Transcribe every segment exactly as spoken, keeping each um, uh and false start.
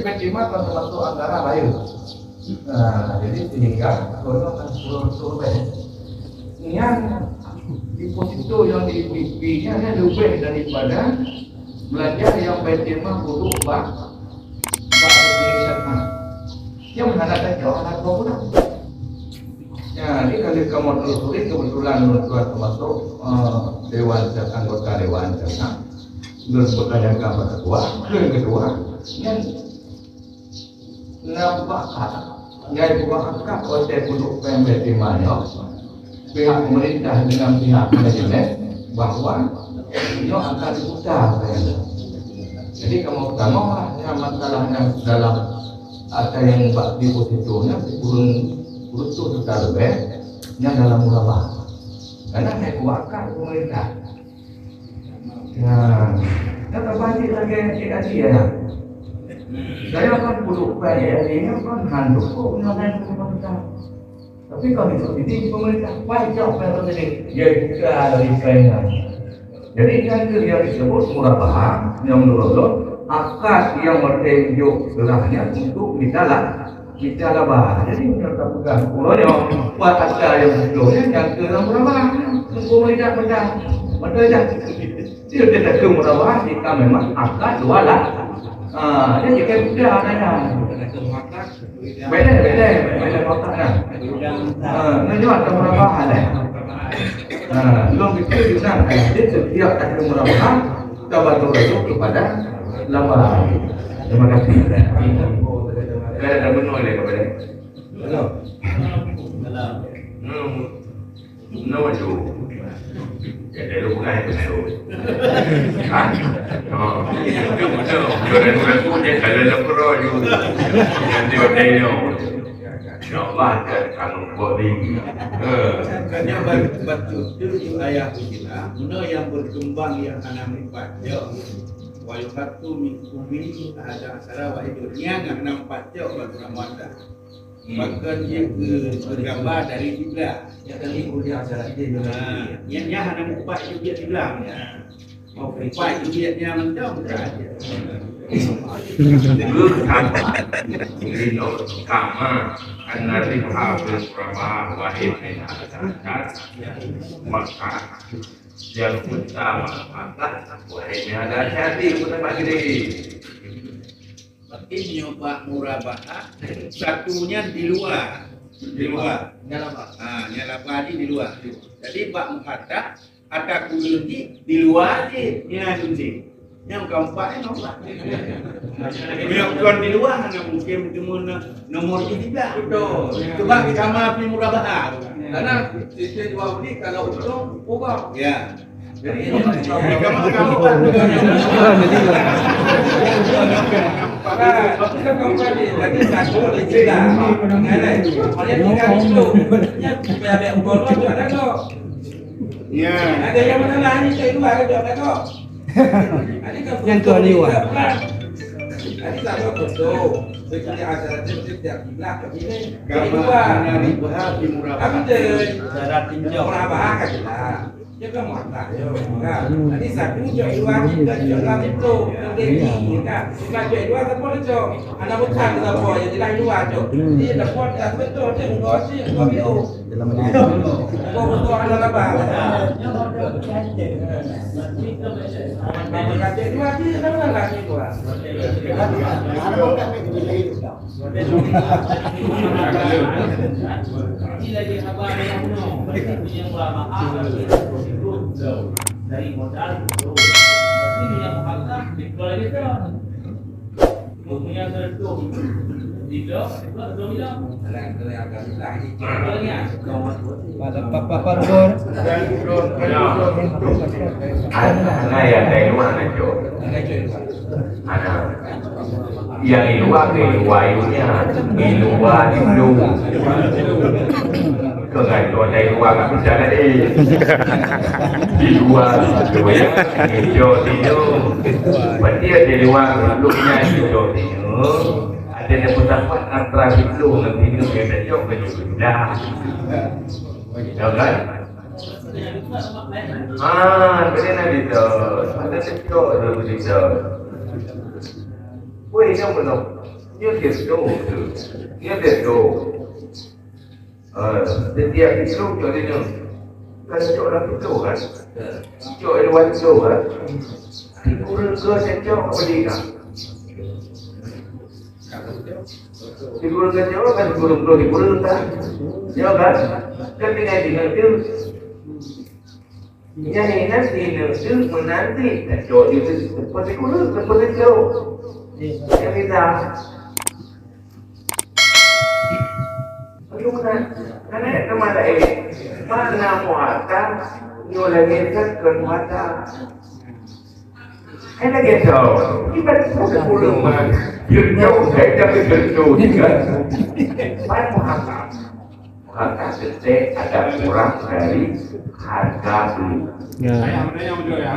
Baitul Mal kan termasuk anggaran raya. Nah, jadi sehingga konon kan sepuluh ribu lebih. Nyan deposito yang di I P nyan lebih daripada belanja yang Baitul Mal puduk bak bak Baitul Mal. Yang mana saja anak dua bulan. Ya, ini kalau kamu telusuri, kebetulan ulôn tuan termasuk, eh, dewan, anggota dewan sana. Ulôn bertanyakan pada ketua, ulôn ketua, yang nampak, yang buat akad oleh pondok P M B T Manok, pihak pemerintah dengan pihak manajemen, bahwa nyoe akan diputar. Jadi, kamu pertama lah yang masalah yang dalam atau yang bak deposito nyan sepuluh puluh juta lebih, nyan dalam murabah. Karena naik wakaf pemerintah. Nah, kan terbalik lagi yang cik tadi ya. Saya kan puluh banyak ya, ini kan handuk kok mengenai pemerintah. Tapi kalau itu, ini pemerintah pajak yang terjadi. Ya, kita dari China. Jadi, kan itu yang disebut murabahah, yang menurut lo, akad yang bertinjuk serahnya untuk kita lah, kita laba. Jadi, kita pegang. Uronya, buat akad yang sebelumnya, yang ke dalam murabahah. Pemerintah pegang. Betul tak? Dia kata ke murabahah, jika memang akad dua lah. Ah, jadi kan mudah adanya. Beda, beda, beda kotak kan. Ha, nyoe ada murabahah lah. Ha, lôn pikir juga kan. Jadi setiap ada murabahah, kita bantu rajuk kepada laba. Terima kasih. Kan ada menua lain kepada. Hello. Hmm. Nama tu? Ya, dia lupa kan itu. Ha? Oh. Itu betul. Orang-orang tu dia kalau lapor tu. Yang dia pakai tu. Insya Allah, dia akan buat ni. Eh. Makanya baru baca tu di ayat Al-Quran, guna yang berkembang yang hana melipat. Ya. Wa yuhatu min kulli ahada asyara wa itu. Yang hana melipat, ya, orang muadah. Hmm. Maka dia ke, kegambar dari kiblat. Ya, tadi kuliah acara itu juga. Ha, yang, yang hana melipat itu dia kiblat. Ya. Mau melipat itu dia, dia macam bukan. Kama anna ribha fil quraba wahid min atas. Maka yang utama atas wahid min atas hati, bukan bagi diri. Berarti nyoe bak murabahah, satunya di luar. Di luar. Nyan laba. Ha, nyan laba di, di luar. Jadi bak muhadah, ata kureueng jih di luar jih. Nyan tu jih. Nyang keempat ni nomor. Meunyoe kon di luar, hana mungkin cuma no-, nomor jih tiga. Betul. Sebab sama api murabahah. Karena sisi dua beli kalau untung, ubah. Ya. Jadi, ya. Ada yang mana lah ni, saya dua ada dua kata. Yang tu liwat. Jadi, tak ada betul. Sekian acara tu, setiap kiblat ke sini. Jadi, dua. Apa tu? Cara tinjau. Murabahah kan jelas. Dia kan muadah, ya. Kan? Jadi, satu cok dua, kita cok dalam itu. Yang dia ni, kan? Bukan cok dua, tak boleh cok. Anak bukan, tak boleh. Jadi, dah dua cok. Jadi, tak boleh, tak betul. Dia enggak sih, enggak biu. Dalam majlis. Enggak betul, anak apa? Jadi, dua, dia kan lagi dua. Ini lagi haba yang kuno, yang berapa haba dari modal itu. Tapi yang muhakkak di keluarga kita. Punya seratus. Tiga, dua, dua bilang. Pada papa parbon. Nah, nah, yang dari luar na cok. Ada. Yang di luar, di luar ilmunya. Di luar dulu. Kau kan tuan dari luar kat Pecah tadi. Di luar dulu ya. Hijau tidur. Berarti di luar dulunya hijau tidur. Ada yang berdapat antara hijau dengan tidur yang dah jauh ke jauh dah. Ya kan? Ah, kena nak gitu. Ada sektor tu begitu. Weh, jom belum. Dia dia tu. Dia dia tu. Eh, setiap itu cok dia tu. Kan cok dalam itu kan. Cok di luar itu kan. Di kurung ke cok apa dia kan. Di kurung ke cok kan kurung tu di kurung kan. Ya kan. Kan tinggal tinggal tu. Nyan inan sineuk teuk meunanti tacok di teumpat sikureueng, teumpat sikureueng. Nyang kita. Bagaimana? Karena teuma laén. Mana muhata? Nyoe lagèe nyan kon muhata. Hai lagèe nyoe. Kita sudah pulang mah. Dia jauh, saya tapi tentu juga. Mana muhata? Maka setiap ada kurang dari harga dulu. Ya. Saya mau tanya, Bro, ya.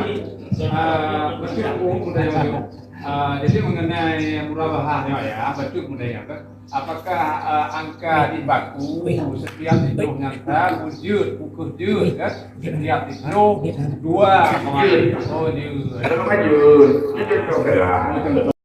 Ah, betul, Bro, mau tanya, Bro. Ah, jadi mengenai murabahah, ya, ya, betul, mau tanya, kan? Apakah, ah, angka di baku setiap itu nyata wujud, pukul jud, kan? Setiap itu dua koma lima, oh, jud. Ada koma jud. Jud, jud, jud.